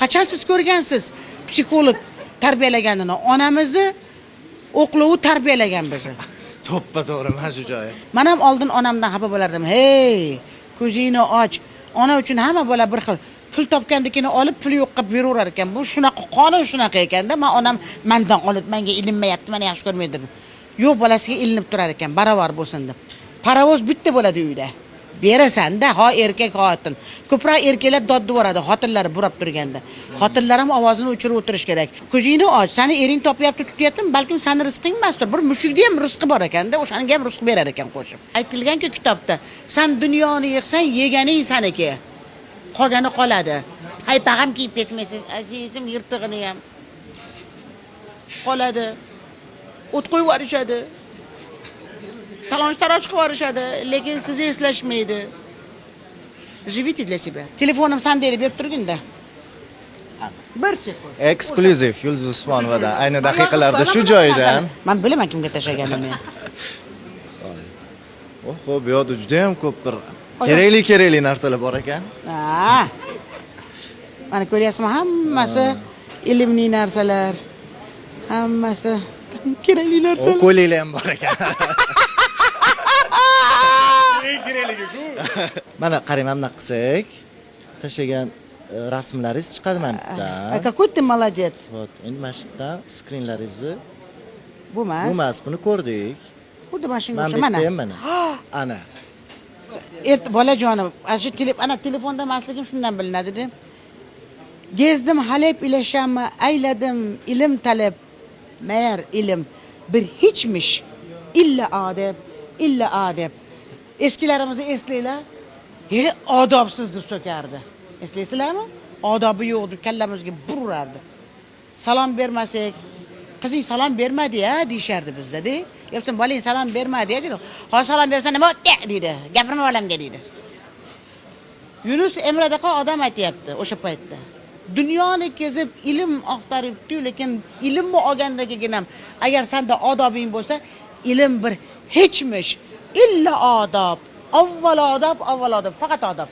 Qachon siz ko'rgansiz psixolog tarbiyalaganini? Onamizni o'qlovi tarbiyalagan bizni. To'ppa to'g'ri mana shu joyi. Man ham oldin onamdan xafa bo'lardim. Hey, ko'zingni och. Ona uchun hamma bola bir xil. Pul topgandikini olib, puli yo'q qilib beraverar ekan. Bu shunaqa qonun, shunaqa ekanda. Man onam mandan olib, menga ilinmayapti, meni yaxshi ko'rmaydi deb. Yo'q, bolasiga ilinib turar ekan, barobar bo'lsin deb. Parovoz bitta bo'ladi uyda. Berasan-da, ho erkak, ho xotin. Ko'proq erkaklar dod devoradi, xotinlari burab turganda. Xotinlar ham ovozini o'chirib o'tirish kerak. Ko'zingni och, sani ering topyapti, tutyaptimi? Balkim sani rizqing emasdir. Bir mushukda ham rizqi bor ekanda, o'shanga ham rizq berar ekan qo'shib. Aytilgan-ku kitobda, san dunyoni yig'sang, yeganing saniki. Qolgani qoladi. Paypaq ham kiyib ketmaysiz, azizim, yirtig'ini ham. Qoladi. O't qo'yib yuborishadi. Talon taroj qilib yuborishadi, lekin sizni eslashmaydi. Живите для себя. Telefonim sandeli berib turgin-da. Bir sekund. Eksklyuziv Yulduz Usmonovadan ayni daqiqalarda shu joydan. Man bilaman kimga tashlaganimni. Oho, bu yoqda juda ham ko'p bir kerakli kerakli narsalar bor ekan. Ha. Mana ko'ryapsizmi, hammasi ilmli narsalar. Hammasi kerakli O narsalar. ko'ylaklar ham bor ekan. Eng kerakligi-ku. Mana qarang, mana bunaqa qilsak, tashlagan rasmlaringiz chiqadi mana bu А yerdan. Какой ты молодец. Вот, endi mana shu yerdan skrinlaringizni Bu emas. Bu emas, buni ko'rdik. Xuddi mana shunga Mana bu o'xshab mana. yerda ham mana. Ana. Ert bolajonim, ana shu ana telefonda emasligim shundan bilinadi-da. Gezdim Halep ile Şam'ı, eyledim ilim talep. Meğer ilim bir hiçmiş. Illa adeb, illa adeb. Eskilarimizni eslanglar. E, odobsiz deb so'kardi. Eslaysizlarmi? Odobi yo'q deb kallamizga bir urardi. Salom bermasak, qizing salom bermadi ya deyishardi bizda-da. Yo'qsan bolang salom bermadi ya deydi. Hozir salom bersa nima o'tdi deydi. Gapirma bolamga deydi. Yunus Emradaqa odam aytyapti o'sha paytda. Dunyoni kezib ilm oqtaribdi, lekin ilmni olgandan keyin ham agar senda odobing bo'lsa, ilm bir hechmish. Illa odob. Avval odob, avval odob, faqat odob.